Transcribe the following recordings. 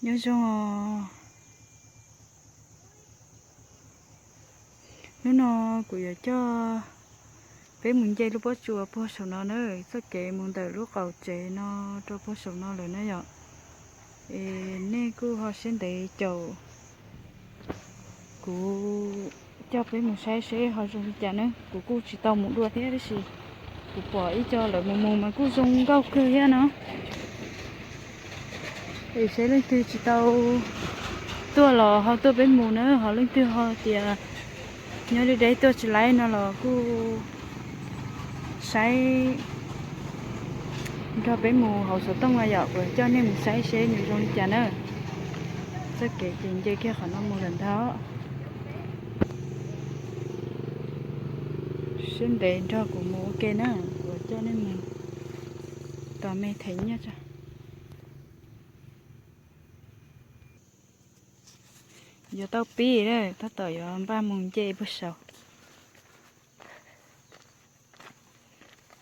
Nyob zoo os. Hnub no kuv yuav coj peb mus nce lub pob tsuas puag saum no na, txoj kev mus ntawm lub qaum tsev no rau puag saum no lawm na yom. Es nej kuj ho siab ntev caum kuv coj peb mus saib seb ho zoo li cas na. Kuv kuj tsis tau mus dua thiab tab sis kuv pom ib co lawv mus mus mas kuj zoo nkauj kawg thiab no. Es seb leej twg tsis tau tuaj los ho tuaj peb mus na, ho leej twg ho tias nyob deb deb tuaj tsis laib no los kuj saib nrog peb mus hauv xov tooj no yom, kuv coj nej mus saib seb nws zoo li cas na. Txoj kev ces nce kiag qhov no mus lawm ntag. Siab ntev nrog kuv mus ua ke na, kuv coj nej mus tos me them nyiaj tso. Yuav tau pib, tab tom yuav npaj mus nce puag saud.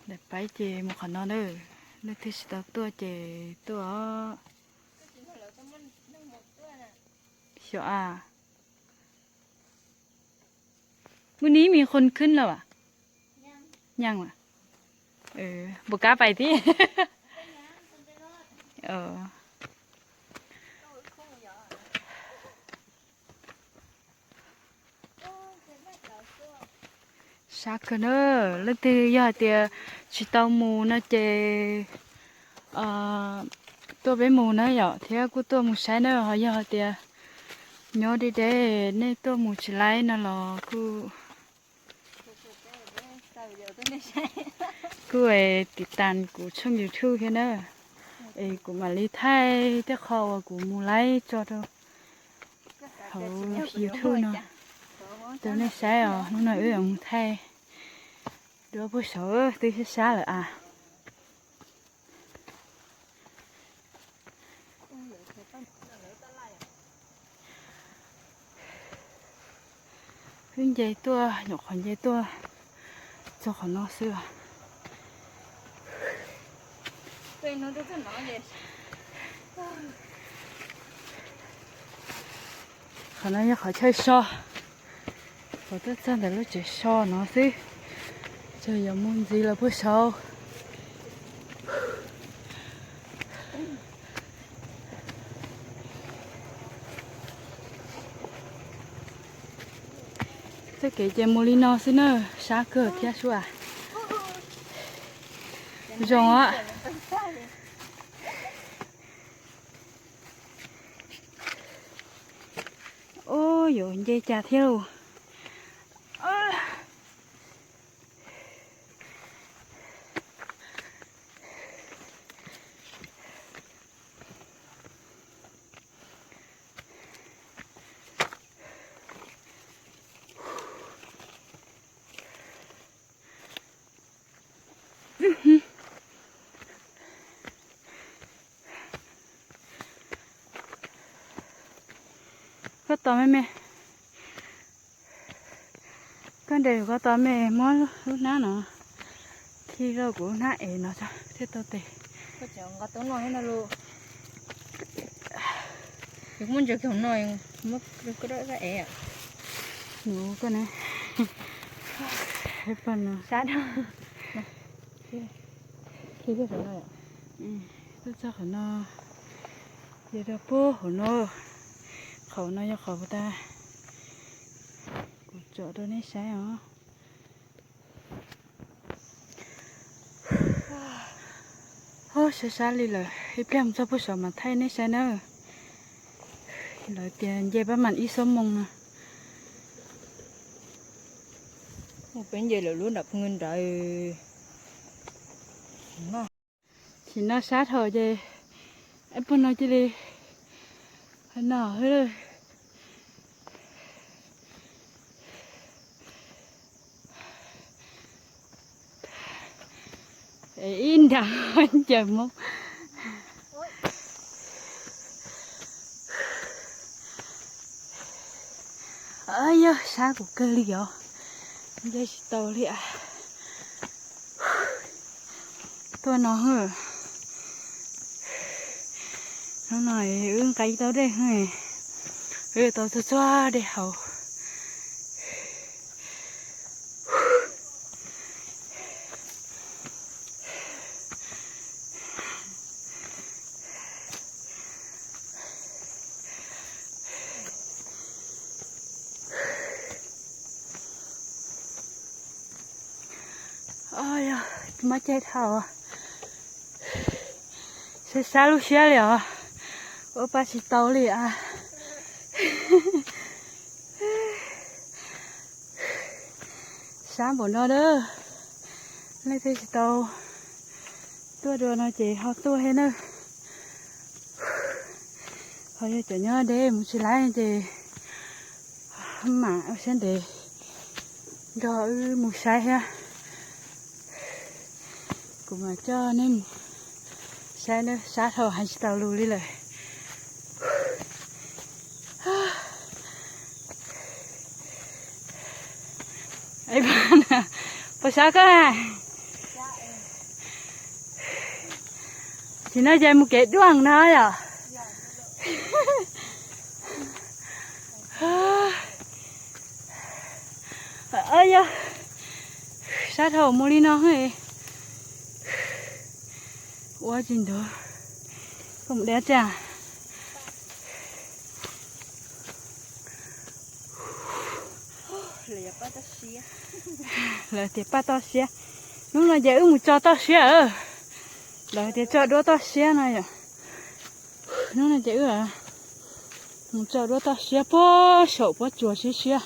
Daim paib ces mus qhov no na, leej twg tsis tau tuaj ces tuaj. Xyov a. Mus ni mi khon khwb lawm as? Nyaj as? Npus kab pais thiab. Sab kawg na, leej twg yog hais tias tsis tau mus no ces tuaj peb mus na yom, thiab kuj tuaj mus saib na, ho yog hais tias nyob deb deb nej tuaj mus tsis laib no los kuj, kuj tiv tas kuv tshooj YouTube thiab na, es kuv mam li thaij tej qho uas kuv mus laib tso rau hauv YouTube no rau nej saib os. Hnub no wb yuav mus thaij duab puag saud twb sab sab lawm as. Wb nce tuaj, nyuam qhuav nce tuaj txog qhov no xwb. Qhov no yog qhov chaw so, qhov tuaj txog ntawm lub tsev so no xwb, ces yuav mus ntxiv lawm puag saud. Txoj kev ces mus li no xwb na, sab kawg thiab sua. Zoo os. Ub, yuav nce cas thiab lauj. Koj tos me me. Koj nres koj tos me muab lub hnab no khi rau kuv lub hnab es no thiaj tau tes. Muab ntsaws kiag no, muab koj dab ev. Nus koj ne. Sab dhau. Khi kiag no. Tuaj txog qhov no, ces rau puag hauv no, qhov no yog qhov puag ta, kuv tsom rau nej saib os. Sab sab li lawm, ib pliag mus txog puag saud mas thaij nej saib nawb. Lawv tias nce pab mam ib xuab moos no. Mus peb nce lawm lub nram pw nrad. Tam sim no sab dhau ces, ib puag no cia li no xwb. Ib nrab ncaws mob. Yog sab kuv kawg li os, nce tsis tau li. Tuaj no, Hnub no wb nqis tau dej, wb tau txog txog dej haus. Yog, muab ceg dhau, sab sab lub siab li os, ua pa tsis tau li as. Sab npaum no a, leej twg tsis tau tuaj dua no ces ho tuaj thiab na. Ho yog cov nyob deb mus tsis laib ces mam ua siab ntev nrog wb mus saib thiab. Kuv mam coj nej mus saib na, sab dhau hais tsis tau lus li lawm. Puas sab koj? Tsis no ces mus kev duaj no yom. Yog sab dhau mus li no, ua tsis ntuv, koj mus deb tsa. Lawv tias paj toj siab, hnub no ces wb mus tso toj siab. Lawv tias tso duab toj siab no yom. Hnub no ces wb mus tso duab toj siab puag saum pob tsuas siab siab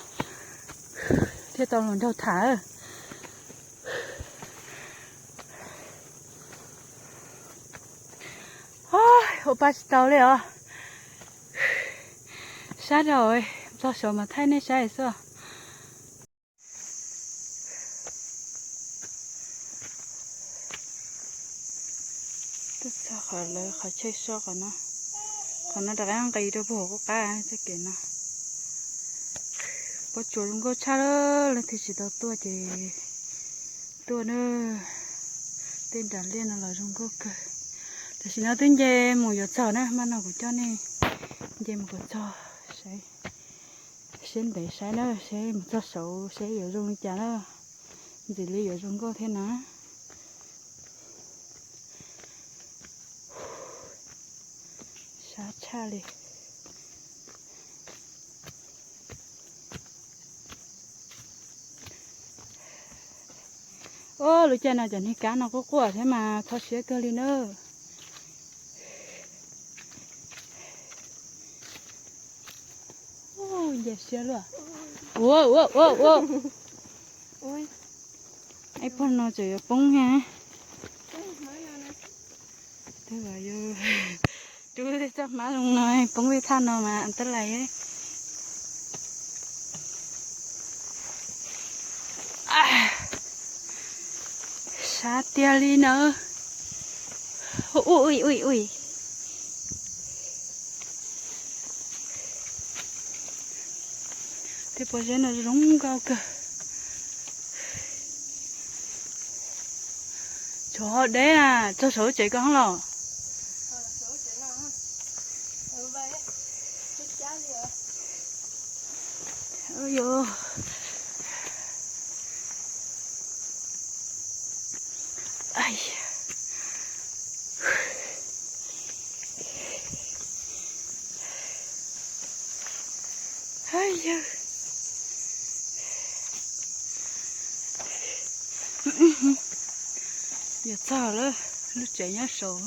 thiaj tau hluas nraug tham. Ua pa tsis tau li os. Sab dhau, txog saud mas thaij nej saib xwb. Tuaj txog qhov lawv qhov chaw so qhov no, qhov no rov qab nqis rau puag hauv qab txoj kev no. Pob tsuas zoo nkauj tshaj, leej twg tsis tau tuaj ces tuaj na. Tej nram liaj no los zoo nkauj kawg. Tam sim no twb nce mus yuav txog na, mas no kuv coj nej nce mus kom txog saib, siab ntev saib na, saib mus txog saud saib yuav zoo li cas na. Ntxim li yuav zoo nkauj thiab na. Sab tshaj li. Lub caij no cov niag kab no quaj quaj thiab mas kho siab kawg li na. Nce siab luaj. Ua ua ua ua. Ib pog no tseem yuav poob thiab. Rub tej txoj hmab zoo no poob tej thaj no mas tab lais. Sab tiag li na. Ui ui ui. Tej pob zeb no zoo nkauj kawg. Tsov deb na, txog saum tsev koj los. Yawg, yuav txog lawm, lub tsev nyob saud.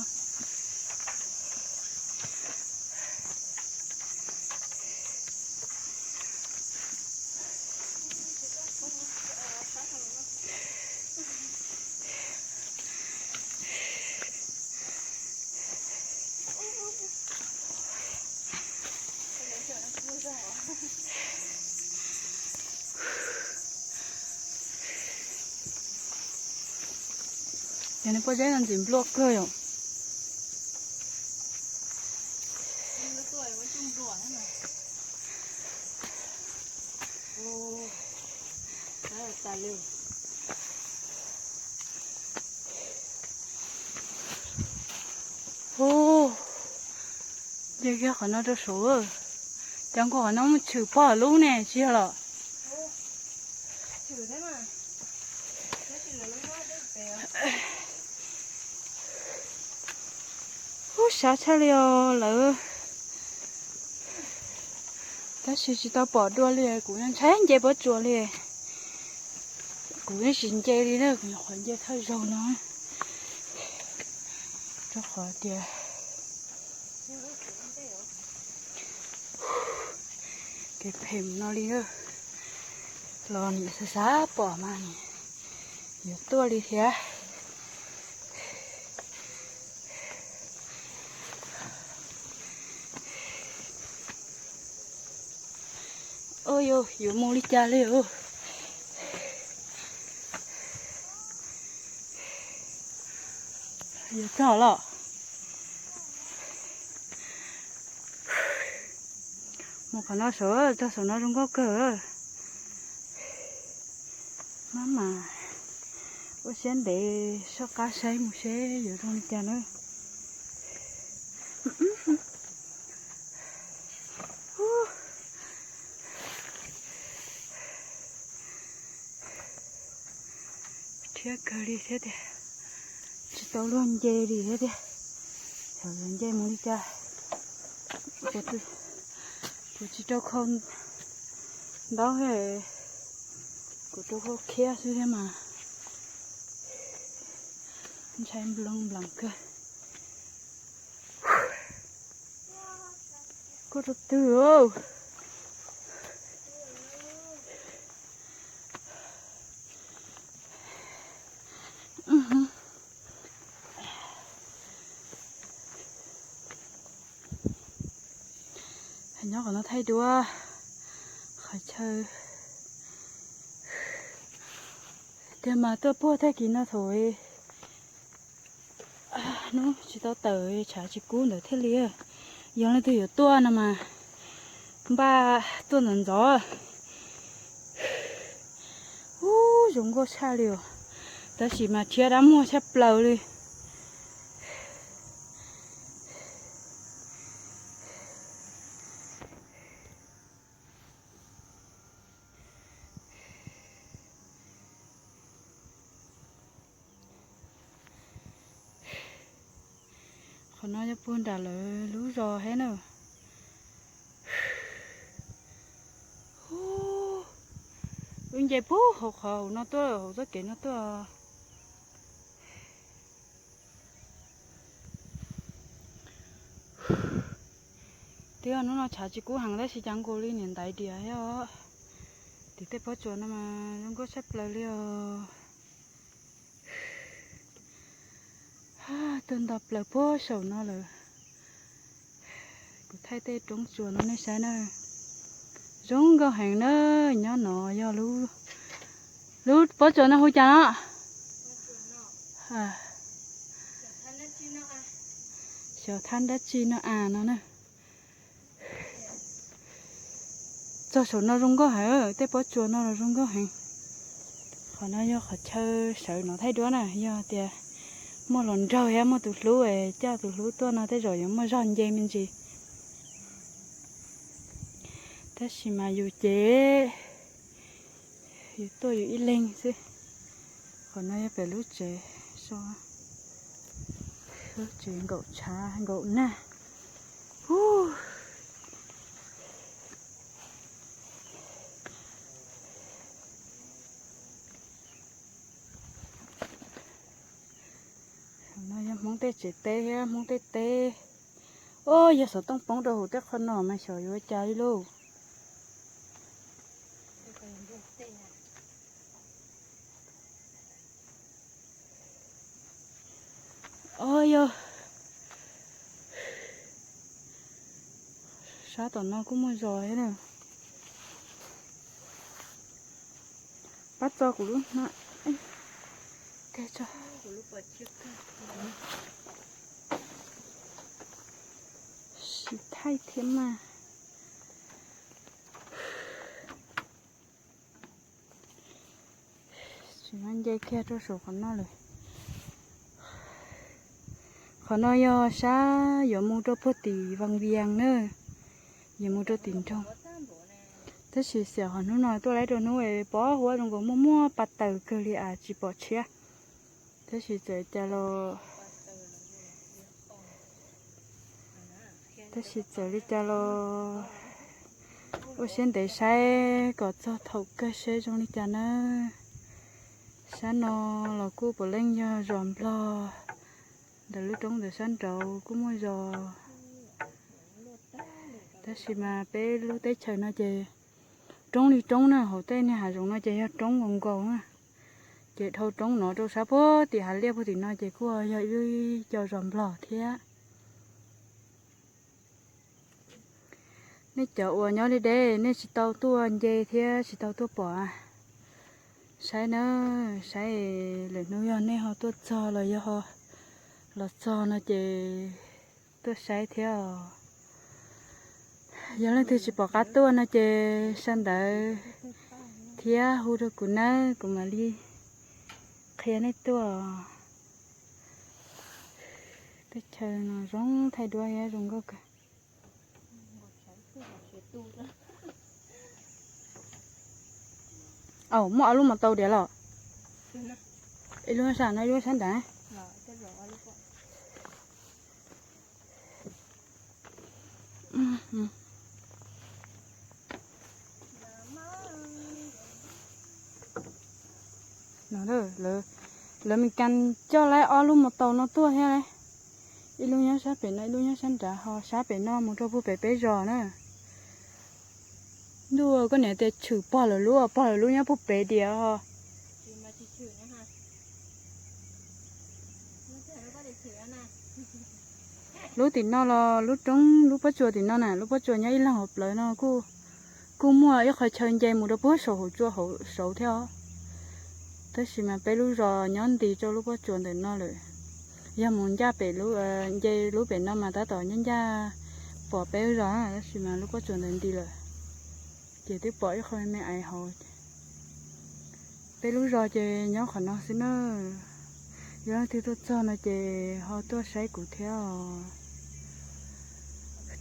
Cov niag pob zeb no ntxim nplua kawg yom. Hu, Kiag qhov no rau saud, cov nkuaj qhov no muaj tshwm pog lub ne tsis yog los? Ub, sab tshaj li os lawv. Tab sis tsis tau pom dua li, kuv ntshai nce pob tsuas li. Kuv yeej tsis nce li na, kuv nyuam qhuav nce thawj zaug no. Rau qhov tias kev phem no li, los niam xav xav pom mas yuav tuaj li thiab. Ua, yuav mus li cas li os? Yuav txog los? Mus qhov no saud, txog saum no zoo nkauj kawg. Maj mam ua siab ntev soj qab saib mus seb yuav zoo li cas na. Rhiab kawg li thiab tiag, tsis tau luag nce li thiab tiag. Xyov yuav nce mus li cas, kuv tsis rau khau ntaub, kuv rau khau khiab xwb thiab mas ntshai nploos nplaas kawg. Koj rau twg? Nyob qhov no thaij duab qhov chaw. Tiag mas tuaj puag tag kis no thaum hnub tsis tau tawm tshav tsis kub ntawd thiaj li. Yog leej twg yuav tuaj no mas npaj tuaj ntxov ntxov. Ub, zoo nkauj tshaj li os, tab sis mas rhiab dab muag tshaj plaws li. Qhov no yog puag nram lawv lub zos thiab na. Wb nce puag hauv qhov hauv no tuaj, hauv txoj kev no tuaj. Twb yog hnub no tshav tsis kub heev tab sis cas nkaus li niam ntaiv diam thiab os. Tim tej pob tsuas no mas zoo nkauj tshaj plaws li os. Tuaj nto plaws puag saum no lawm. Kuv thaij tej roob tsuas no nej saib na. Zoo nkauj heev na. Nyob no yog lub, lub pob tsuas no hu cas no? Xyov thab dab tsi no as no na. Txog saum no zoo nkauj heev, tej pob tsuas no los zoo nkauj heev. Qhov no yog qhov chaw sawv no thaij duab na, yog tias muaj hluas nraug thiab muaj tus hlub es coj tus hlub tuaj no tej zaum yuav muaj zog nce me ntsis. Tab sis mas yus ces yus tuaj yus ib leeg xwb. Qhov no yog pem lub tsev so, lub tsev nkaum tshav nkaum nag. No yog Hmoob tej tsev teb thiab Hmoob tej teb. Os, yog xov tooj poob rau hauv tej qhov no mas xyov yuav ua cas li lauj. Os, yog sab tom no kuj muaj zos thiab na. Pab tso kuv lub hnab, siv thaij thiab mas. Tsis nce kiag rau saum qhov no lawm. Qhov no yog sab yuav mus rau puag tim Vaj Vias na, yuav mus rau tim nroog. Tab sis xiam qhov hnub no tuaj laib rau hnub es pom huab zoo nkaus muaj muaj pa taws kawg li as tsis pom tshiab. Tab sis txawm cas los, tab sis txawm li cas los ua siab ntev saib kom txog thaum kawg seb zoo li cas na. Sab no los kuj puav leej yog zos Nplog, ntawm lub roob ntawm sab nraud kuj muaj zos. Tab sis mas peb lub teb chaws no ces roob li roob na, hauv tej niag hav zoov no ces yog roob nkaus nkaus na. Ces dhau roob no rau sab puag tim hav liaj puag tim no ces kuj yog ib lub co zos Nplog thiab. Nej cov uas nyob deb deb nej tsis tau tuaj nce thiab tsis tau tuaj pom, saib na, saib lwm hnub yog nej ho tuaj txog los yog ho los txog no ces tuaj saib thiab os. Yog leej twg tsis pom qab tuaj no ces sau ntawv thiab hu rau kuv nawb, kuv mam li qhia nej tuaj. Teb chaws no zoo thaij duab thiab zoo nkauj kawg. Au, muaj ob lub mos tau diam los? Ib lub sab no ib lub sab nrad. No, lawv Meskas coj lawv ob lub mos tau no tuaj thiab. Ib lub nyob sab pem no ib lub nyob sab nrad ho sab pem no mus rau puag pem peb zos na. Ntuj, koj niam tias tshwm pog lawv lub, pog lawv lub nyob puag pem diam. Lub tim no los lub roob lub pob tsuas tim no na, lub pob tsuas nyob ib leeg hauv plawv no kuj, kuj muaj ib qho chaw nce mus rau puag saum hauv tsua hauv saud thiab os. Tab sis mas peb lub zos nyob nti rau lub pob tsuas ntawm no lawm. Yog mus ncaj pem lub, nce lub pem no mas tab tom nyob ncaj pom peb lub zos na, tab sis mas lub pob tsuas ntawd nti lawm. Ces twb pom ib qho me me aiv hauv. Peb lub zos ces nyob qhov no xwb na. Yog leej twg tuaj txog no ces ho tuaj saib kuv thiab os.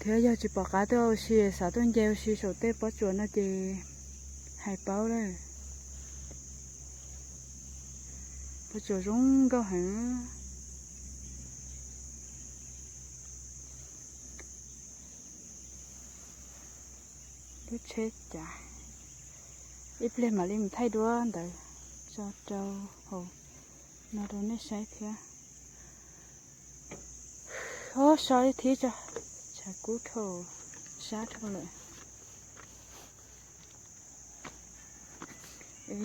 Thiab yog tsis pom qab tuaj ua si, xav tuaj nce ua si saum tej pob tsuas no ces hais paub lawm. Pob tsuas zoo nkauj heev. Lub tsheb cav, ib pliag mam li mus thaij duab ntawd tso rau hauv no rau nej saib thiab. Ob, so ib thib tso, tshav kub dhau, sab dhau lawm.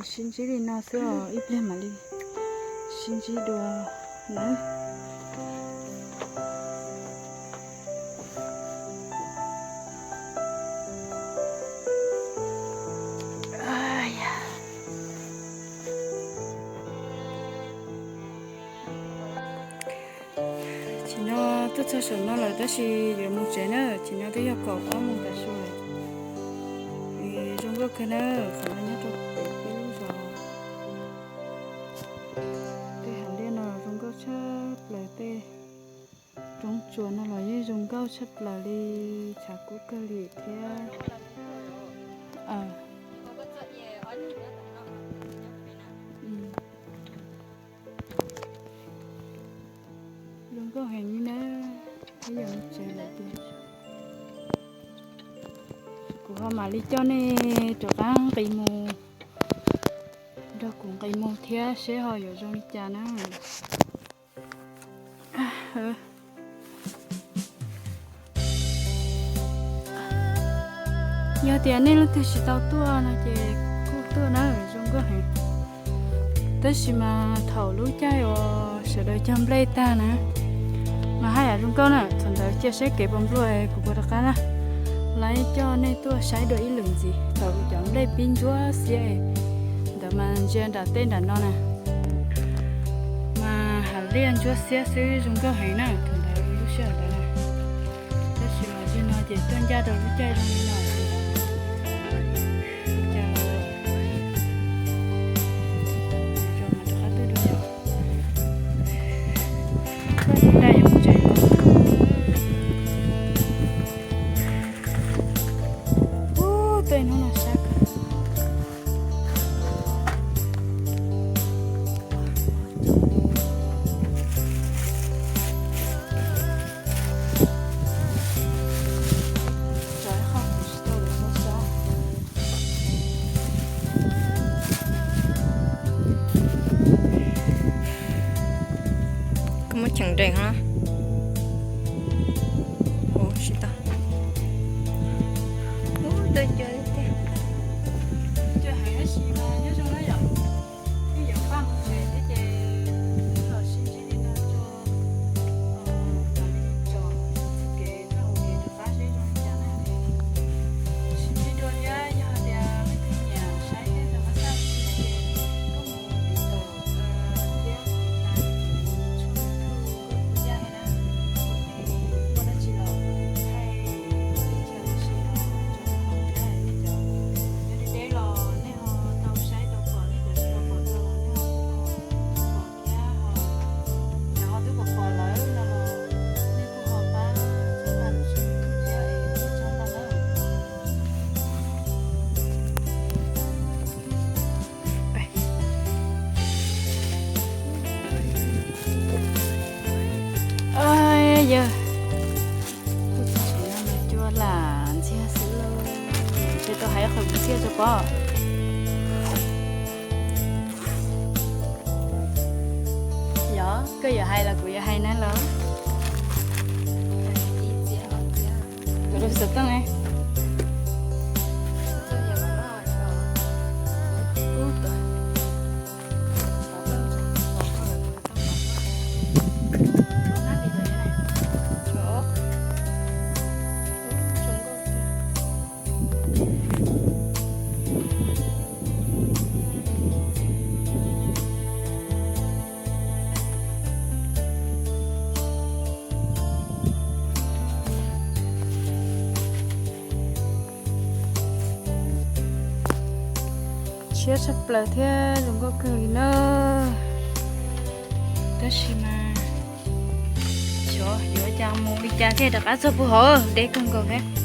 Sib ntsib li no xwb os, ib pliag mam li sib ntsib dua nawb. Chim no tuaj txog saum no lawm tab sis yuav mus tsev na, chim no twb yog kaum ob moos tav su lawm. Zoo nkauj kawg na, qhov no nyob rau pem peb lub zos. Tej hav liaj no zoo nkauj tshaj plaws, tej roob tsuas no los yeej zoo nkauj tshaj plaws li, tshav kub kawg li thiab. Zoo nkauj heev li na, ib yam li tsev lawm tiag. Kuv ho mam li coj nej rov qab nqis mus, nrog kuv nqis mus thiab seb ho yuav zoo li cas na. Yog tias nej leej twg tsis tau tuaj no ces kuj tuaj na, zoo nkauj heev. Tab sis mas thaum lub caij uas sawv daws cog nplej tag na, mas haj yam zoo nkauj na. Thaum ntawd cia seb kev puas nplua kuv puas rov qab na, lawv coj nej tuaj saib dua ib lwm ntxiv thaum cov nplej pib ntsuab xiab ntawd mas ntsia nram tej nram no na, mas hav liaj ntsuab xiab xwb zoo nkauj heev na thaum ntawd lub sij hawm ntawd na. Tab sis mas zaum no ces tuaj ncaj rau lub caij zoo li no, cas rov qab twb dua yom. Daj yuav mus tsev. Tuaj hnub no sab kawg. Koj muab cheem nrees no. Ua tsis tau. Ub, tuaj cuag li tiag. Cuag heev tab sis mas nyob zoo na yom. Yeej yuav faj mus tsev thiab ces los sib ntsib li no tso, los li tso, txoj kev rau hauv kev rau qab seb zoo li cas na. Sib ntsib dua thiab yog hais tias leej twg nyiam saib thiab rau qab xaj thiab ces koj mus tiv tauj thiab tiv tas tshooj YouTube Nkauj Khwb Yaj thiab na. Muaj dab tsi los thaij li cas los sis los tso rau hauv thiab li cas. Yog deb deb los nej ho tau saib tau pom, nej cov tsis tau pom dua los nej ho tau pom thiab ho, cov ho twb pom pom lawm no los nej kuj ho pab txhawb nqa kuv tshooj YouTube thiab es ua tsaug ntau na. Yog, kuv txog tsev no mas cua lam ntxiag xwb lauj. Ces tau hais qhov ntxiag rau pob. Yog koj yuav hais los kuv yuav hais na los. Kuv rau xov tooj ne. Siab tshaj plaws thiab zoo nkauj kawg li na. Tab sis mas xyov yuav cas mus li cas thiaj rov qab txog puag hauv, deb kawg nkaus thiab.